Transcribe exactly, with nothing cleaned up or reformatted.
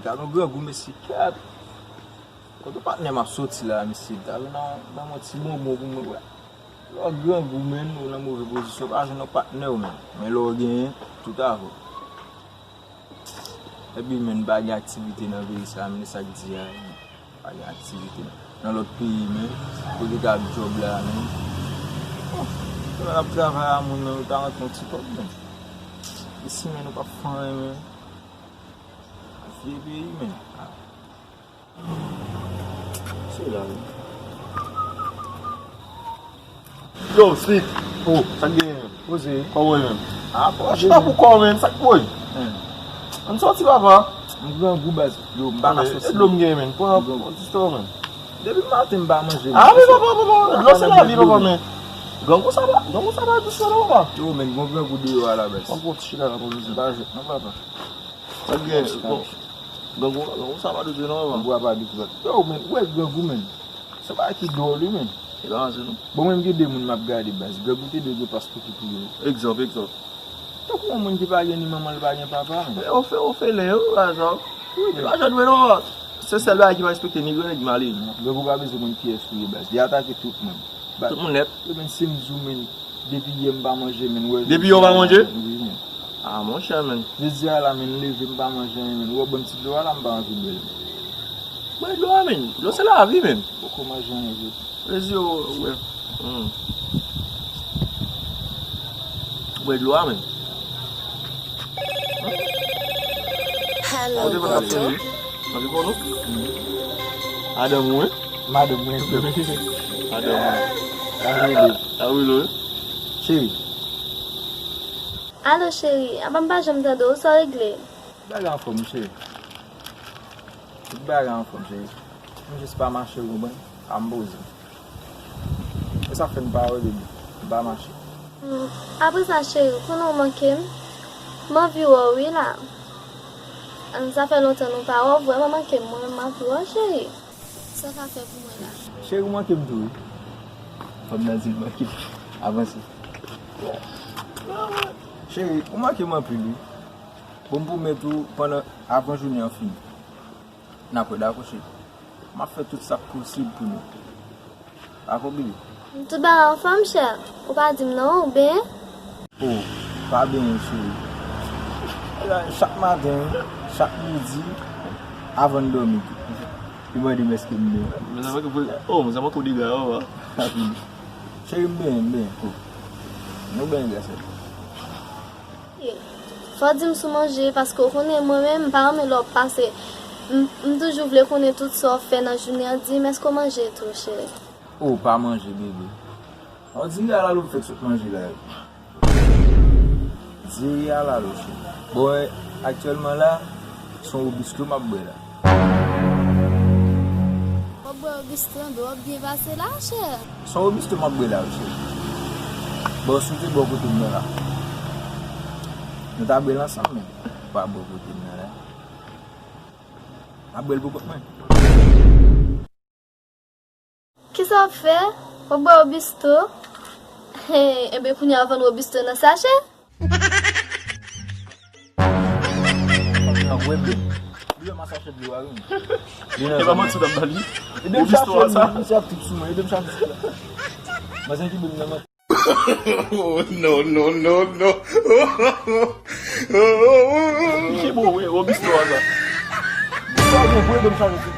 Gad yon grangou, mesye, kèt. Kote patnè m ap soti la, mesye? Talè nan, nan yon ti bonbon pou mwen, wè. Lè w grangou, menn, ou nan move pozisyon, pa jwenn yon patnè w, menn. Men lè w genyen, tout avè w. Epi, menn, pa gen aktivite nan peyi sa, menn, e sa k di a, menn. Pa gen aktivite nan lòt peyi, menn. Kote k ap djòb la, menn. Bon, lè w ap travay a moun, menn, ou ta rantre yon ti kòb, menn. Isi, menn, ou p ap fè anyen, menn. Vye peyi, menn. Ah. Se la, wi. Yo, Slick. Oh, sa k genyen? Poze. Kòman w ye menm? Ah, poze. Chita pou kò w menm, sa k poze? Hmm. Ann sòti, papa. M grangou baz. Yo, m pa ka sòti. E dlo m genyen menm. Pran, pran ti sitò menm. Depi maten m pa manje. Ah, men papa, papa. Dlo se lavi, papa, men. Grangou sa pa, grangou sa pa dous non, papa. Yo, men, gon grangou deyò a la baz. Pran ti chita la pou nou. M pa jwenn non, papa. Sa k gen? Bon, grangou, grangou sa pa dous non, papa. Grangou a pa dous, baz. Yo, men, ou wè grangou, men. Se bagay ki dwòl, wi, men. E pa anyen non. Bon, mwen, m gen de moun m ap gade, baz. Grangou te dwe gen paspò ki pou yo. Egzanp, egzanp. Tankou yon moun ki pa gen ni manman, li pa gen papa, men. Ofe, ofelen, yo, pa sa. Wi, men. Lajan dwe non, papa. Se sèl bagay ki pa respekte ni gran nèg, ni malen. Grangou pa bezwen konn kiyès ou ye, baz. Li atake tout moun. Tout moun nèt. Yo, men, si m di w, men, depi yè m pa manje, men, wè. Depi yè w pa manje? Wi, men. Ah, monchè, men. Jodi a la, men, leve m pa manje anyen, men. Ou wè, ban m ti dlo a la, m pa anvi bwè l. Bwè dlo a, men. Dlo se lavi, men. Poko manje anyen jodi. Plezi, ou wè. Hmm. Bwè dlo a, men. Hello, Boto. Mande pou nou. Madanm ou, wi. Madanm mwen. Madanm mwen. Avril. Avril, wi. Cheri. Alo, cheri. Apa m pa janm tande w? Sa w regle? Bagay anfòm, cheri. Tout bagay anfòm, cheri. M jis pa mache, ou konprann? A m poze. E sa fè m pa wè bebe. M pa mache. Hmm, apre sa, cheri, konnen w manke m. M anvi wè w, wi, la. Sa fè lontan nou pa wè w, vrèman manke m. Mwen menm, m anvi wè w, cheri. Sa w ka fè pou mwen la? Cheri, ou manke m tou, wi. Fanm nan di l manke m. Avanse. Cheri, ou manke m anpil, wi. Bon, m pwomèt ou, pandan, avan jounen an fini, n ap wè, dakò, cheri? M ap fè tout sa k posib pou nou. Dakò, bebe? Tout bagay anfòm, chè. Ou pa di m non, ou benyen? Oh, pa benyen, cheri. Chak maten, chak midi, avan n dòmi tou. Li mande m èske m benyen. Men sa manke pou, oh, men sa manke pou dega, oh, ah. Cheri, m benyen, m benyen. Oh. Nou benyen, grasa Dye. Fò w di m si w manje, paske w konnen mwen menm, m pa renmen lè w pase. M, m toujou vle konnen tout sa w fè nan jounen an. Di m, èske w manje tou, cheri? Oh, pa manje, bebe. On diri alalo m fèk sot manje la. Diri alalo, cheri. Bon, aktyèlman la, se yon Robusto m ap bwè la. W ap bwè Robusto, w ap byen pase la, chè. Se yon Robusto m ap bwè la, wi, cheri. Bon, si w te bò kote m nan la, nou ta bwè l ansanm, men ou pa bò kote m nan la. M ap bwè l pou kont mwen. Kisa w ap fè? W ap bwè Robusto? Enben, kounye a w vann Robusto nan sachè? Ap wè m. Li wè m a chache dlo a, wi. Li nan zòn nan. E pa manti w t ap ba li. Ede m chache, misye ap trip sou mwen. Ede m chache. Manzè ki bèl nan. Oh, no, no, no, no. Misye bon, wi, Robusto a sa. Sa bon, ede m chache.